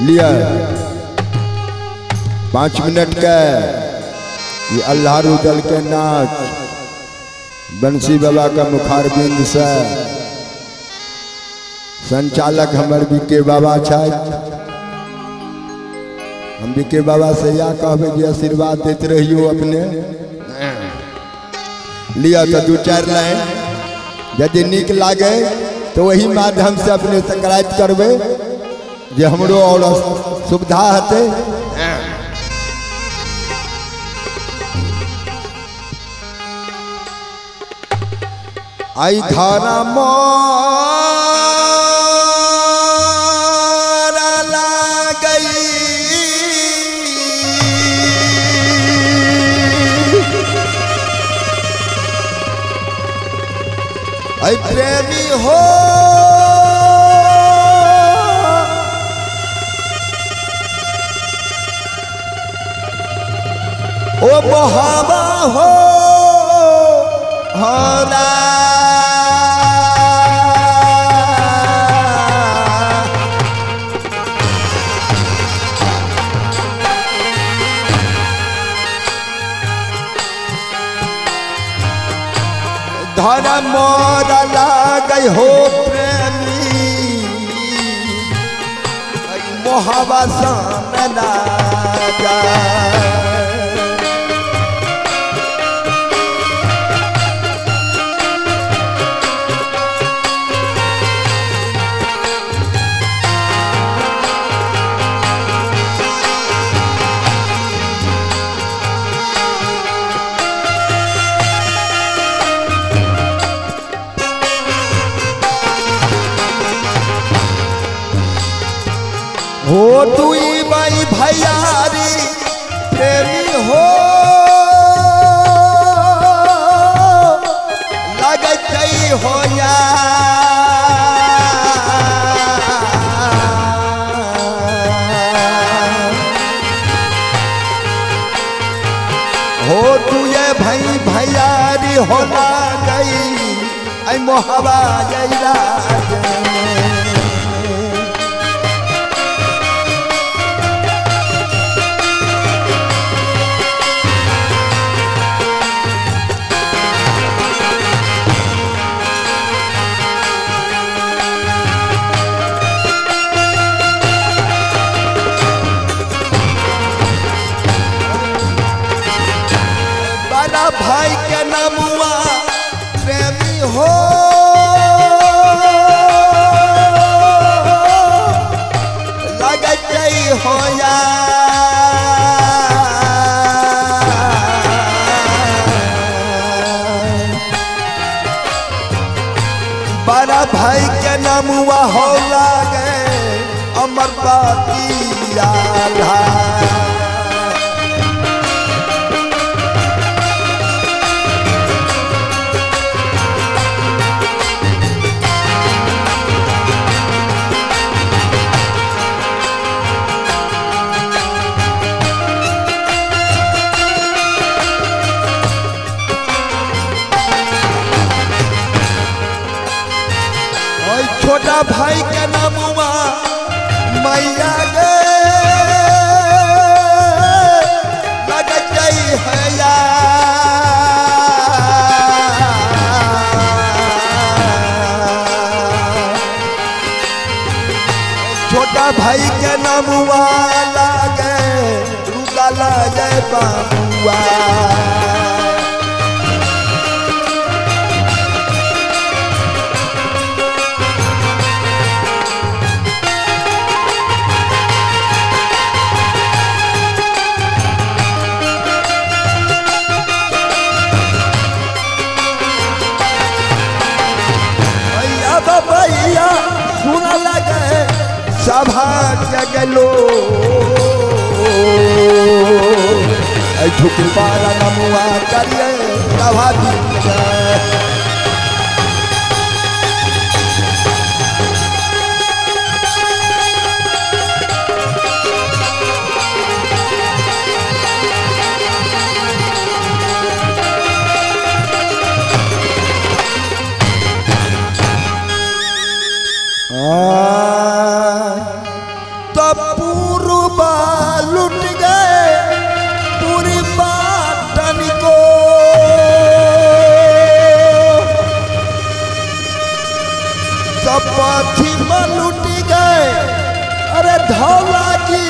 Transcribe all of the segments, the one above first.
लिया 5 मिनट के ये अल्लाह रुदल के नाच बंसी बाबा का मुखारबिंद से संचालक हमर बीके बाबा छथि। हम बीके बाबा से या कहबै जे आशीर्वाद देते रहियो अपने। लिया तो 2-4 लाइन यदि नीक लागे तो वही माध्यम से अपने सकराइत करबै जे हमरो और सुविधा हेतै। आई धारा मोरा लागई आई प्रेमी हो ओ मोहबा हो हरा धरा मोरा लागई हो प्रेमी मोहबा सन लागा। हो तुई बाई भैयारी प्रेमी हो लगत हो या हो तुए भाई भैयारी हो गई आई मोहबा जैरा। भाई के नमुआ प्रेमी हो लगत हो या बड़ा भाई के नमुआ हो लगे अमर बाती आल्हा। छोटा भाई के नमुआ मैया गे लगत है या छोटा भाई के नमुआ लगे रुदल जय बाबुआ। भैया सुन लगे सभा जगलो झुक पारा नमुआ करिए सभा बीत गए। लुट गए पूरी बाटन को सब पाथी में लुट गए अरे धौला की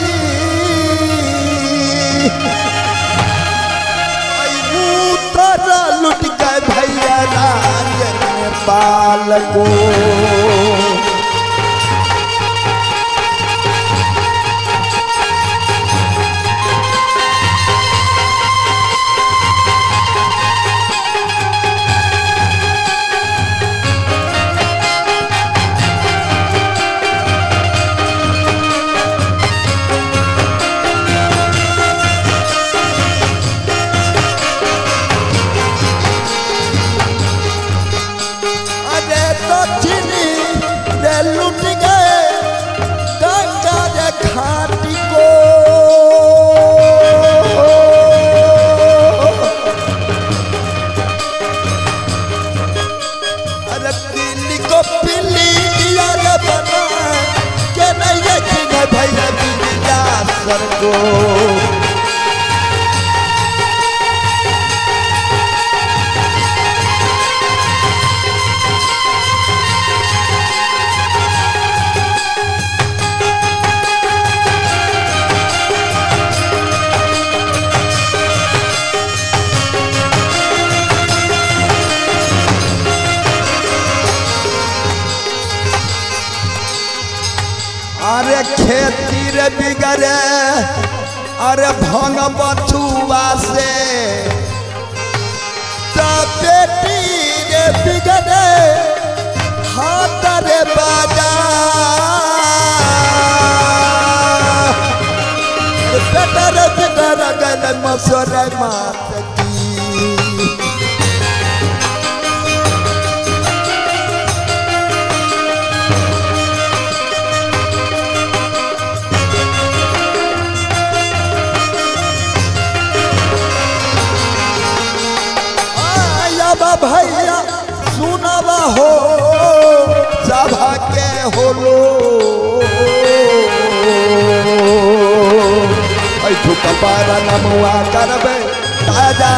उतर लुट गए भैया राज नेपाल को। अरे खेती रे बिगड़े अरे भंग बथुआ से बेटी रे बिगड़े हाथ रे बाजा बेटा रे बिगड़ गल मसर मात की। भैया सुनवा हो सभा के होलो झुक पारा नमुआ करबे ताजा